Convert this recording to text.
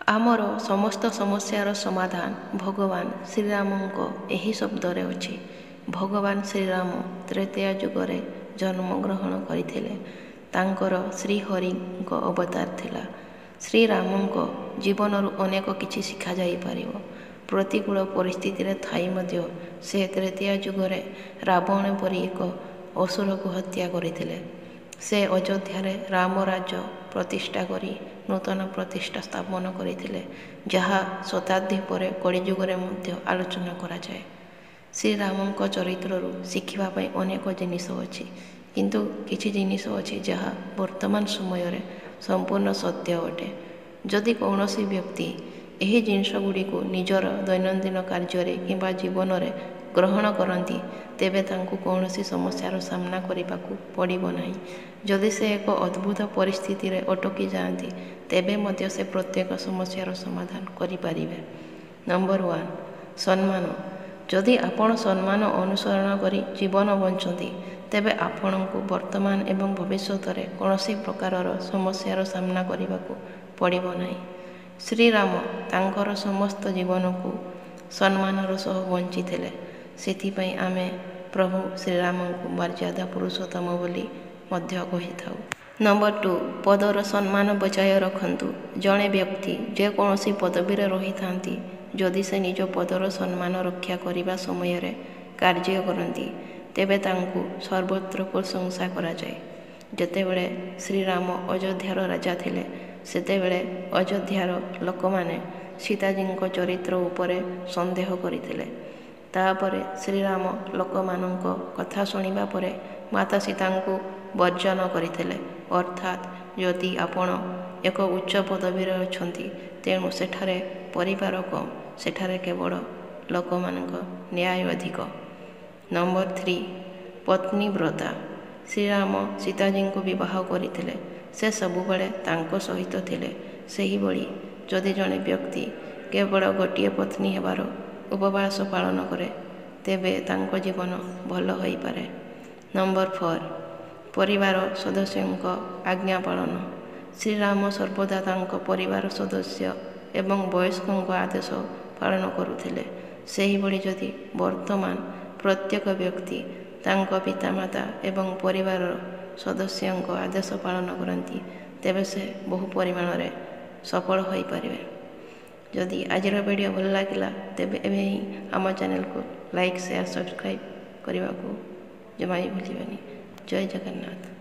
ଆମର ସମସ୍ତ ସମସ୍ୟାର ସମାଧାନ ଭଗବାନ ଶ୍ରୀରାମଙ୍କ ଏହି ଶବ୍ଦରେ ଅଛି। ଭଗବାନ ଶ୍ରୀରାମ ତ୍ରେତୟା ଯୁଗରେ ଜନ୍ମଗ୍ରହଣ କରିଥିଲେ। ତାଙ୍କର ଶ୍ରୀହରିଙ୍କ ଅବତାର ଥିଲା। ଶ୍ରୀରାମଙ୍କ ଜୀବନରୁ ଅନେକ କିଛି ଶିଖାଯାଇପାରିବ। ପ୍ରତିକୂଳ ପରିସ୍ଥିତିରେ ଥାଇ ମଧ୍ୟ ସେ ତ୍ରେତୟା ଯୁଗରେ ରାବଣ ପରି ଏକ ଅସୁରକୁ ହତ୍ୟା କରିଥିଲେ। ସେ ଅଯୋଧ୍ୟାରେ ରାମ ରାଜ୍ୟ ପ୍ରତିଷ୍ଠା କରି ନୂତନ ପ୍ରତିଷ୍ଠା ସ୍ଥାପନ କରିଥିଲେ, ଯାହା ଶତାବ୍ଦୀ ପରେ କଳିଯୁଗରେ ମଧ୍ୟ ଆଲୋଚନା କରାଯାଏ। ଶ୍ରୀରାମଙ୍କ ଚରିତ୍ରରୁ ଶିଖିବା ପାଇଁ ଅନେକ ଜିନିଷ ଅଛି, କିନ୍ତୁ କିଛି ଜିନିଷ ଅଛି ଯାହା ବର୍ତ୍ତମାନ ସମୟରେ ସମ୍ପୂର୍ଣ୍ଣ ସତ୍ୟ ଅଟେ। ଯଦି କୌଣସି ବ୍ୟକ୍ତି ଏହି ଜିନିଷଗୁଡ଼ିକୁ ନିଜର ଦୈନନ୍ଦିନ କାର୍ଯ୍ୟରେ କିମ୍ବା ଜୀବନରେ ଗ୍ରହଣ କରନ୍ତି, ତେବେ ତାଙ୍କୁ କୌଣସି ସମସ୍ୟାର ସାମ୍ନା କରିବାକୁ ପଡ଼ିବ ନାହିଁ। ଯଦି ସେ ଏକ ଅଦ୍ଭୁତ ପରିସ୍ଥିତିରେ ଅଟକି ଯାଆନ୍ତି, ତେବେ ମଧ୍ୟ ସେ ପ୍ରତ୍ୟେକ ସମସ୍ୟାର ସମାଧାନ କରିପାରିବେ। ନମ୍ବର 1, ସମ୍ମାନ। ଯଦି ଆପଣ ସମ୍ମାନ ଅନୁସରଣ କରି ଜୀବନ ବଞ୍ଚନ୍ତି, ତେବେ ଆପଣଙ୍କୁ ବର୍ତ୍ତମାନ ଏବଂ ଭବିଷ୍ୟତରେ କୌଣସି ପ୍ରକାରର ସମସ୍ୟାର ସାମ୍ନା କରିବାକୁ ପଡ଼ିବ ନାହିଁ। ଶ୍ରୀରାମ ତାଙ୍କର ସମସ୍ତ ଜୀବନକୁ ସମ୍ମାନର ସହ ବଞ୍ଚିଥିଲେ। ସେଥିପାଇଁ ଆମେ ପ୍ରଭୁ ଶ୍ରୀରାମଙ୍କୁ ମର୍ଯ୍ୟାଦା ପୁରୁଷୋତ୍ତମ ବୋଲି ମଧ୍ୟ କହିଥାଉ। ନମ୍ବର 2, ପଦର ସମ୍ମାନ ବଜାୟ ରଖନ୍ତୁ। ଜଣେ ବ୍ୟକ୍ତି ଯେକୌଣସି ପଦବୀରେ ରହିଥାନ୍ତି, ଯଦି ସେ ନିଜ ପଦର ସମ୍ମାନ ରକ୍ଷା କରିବା ସମୟରେ କାର୍ଯ୍ୟ କରନ୍ତି, ତେବେ ତାଙ୍କୁ ସର୍ବତ୍ର ପ୍ରଶଂସା କରାଯାଏ। ଯେତେବେଳେ ଶ୍ରୀରାମ ଅଯୋଧ୍ୟାର ରାଜା ଥିଲେ, ସେତେବେଳେ ଅଯୋଧ୍ୟାର ଲୋକମାନେ ସୀତାଜୀଙ୍କ ଚରିତ୍ର ଉପରେ ସନ୍ଦେହ କରିଥିଲେ। ତାପରେ ଶ୍ରୀରାମ ଲୋକମାନଙ୍କ କଥା ଶୁଣିବା ପରେ ମାତା ସୀତାଙ୍କୁ ବର୍ଜନ କରିଥିଲେ। ଅର୍ଥାତ୍ ଯଦି ଆପଣ ଏକ ଉଚ୍ଚ ପଦବୀରେ ଅଛନ୍ତି, ତେଣୁ ସେଠାରେ ପରିବାର କମ୍, ସେଠାରେ କେବଳ ଲୋକମାନଙ୍କ ନ୍ୟାୟ ଅଧିକ। ନମ୍ବର 3, ପତ୍ନୀବ୍ରତା। ଶ୍ରୀରାମ ସୀତାଜୀଙ୍କୁ ବିବାହ କରିଥିଲେ। ସେ ସବୁବେଳେ ତାଙ୍କ ସହିତ ଥିଲେ। ସେହିଭଳି ଯଦି ଜଣେ ବ୍ୟକ୍ତି କେବଳ ଗୋଟିଏ ପତ୍ନୀ ହେବାର ଉପବାସ ପାଳନ କରେ, ତେବେ ତାଙ୍କ ଜୀବନ ଭଲ ହୋଇପାରେ। ନମ୍ବର 4, ପରିବାର ସଦସ୍ୟଙ୍କ ଆଜ୍ଞା ପାଳନ। ଶ୍ରୀରାମ ସର୍ବଦା ତାଙ୍କ ପରିବାର ସଦସ୍ୟ ଏବଂ ବୟସ୍କଙ୍କ ଆଦେଶ ପାଳନ କରୁଥିଲେ। ସେହିଭଳି ଯଦି ବର୍ତ୍ତମାନ ପ୍ରତ୍ୟେକ ବ୍ୟକ୍ତି ତାଙ୍କ ପିତାମାତା ଏବଂ ପରିବାରର ସଦସ୍ୟଙ୍କ ଆଦେଶ ପାଳନ କରନ୍ତି, ତେବେ ସେ ବହୁ ପରିମାଣରେ ସଫଳ ହୋଇପାରିବେ। ଯଦି ଆଜିର ଭିଡ଼ିଓ ଭଲ ଲାଗିଲା, ତେବେ ଏବେ ହିଁ ଆମ ଚ୍ୟାନେଲକୁ ଲାଇକ୍, ସେୟାର, ସବସ୍କ୍ରାଇବ୍ କରିବାକୁ ଜମା ବି ଭୁଲିବେନି। ଜୟ ଜଗନ୍ନାଥ।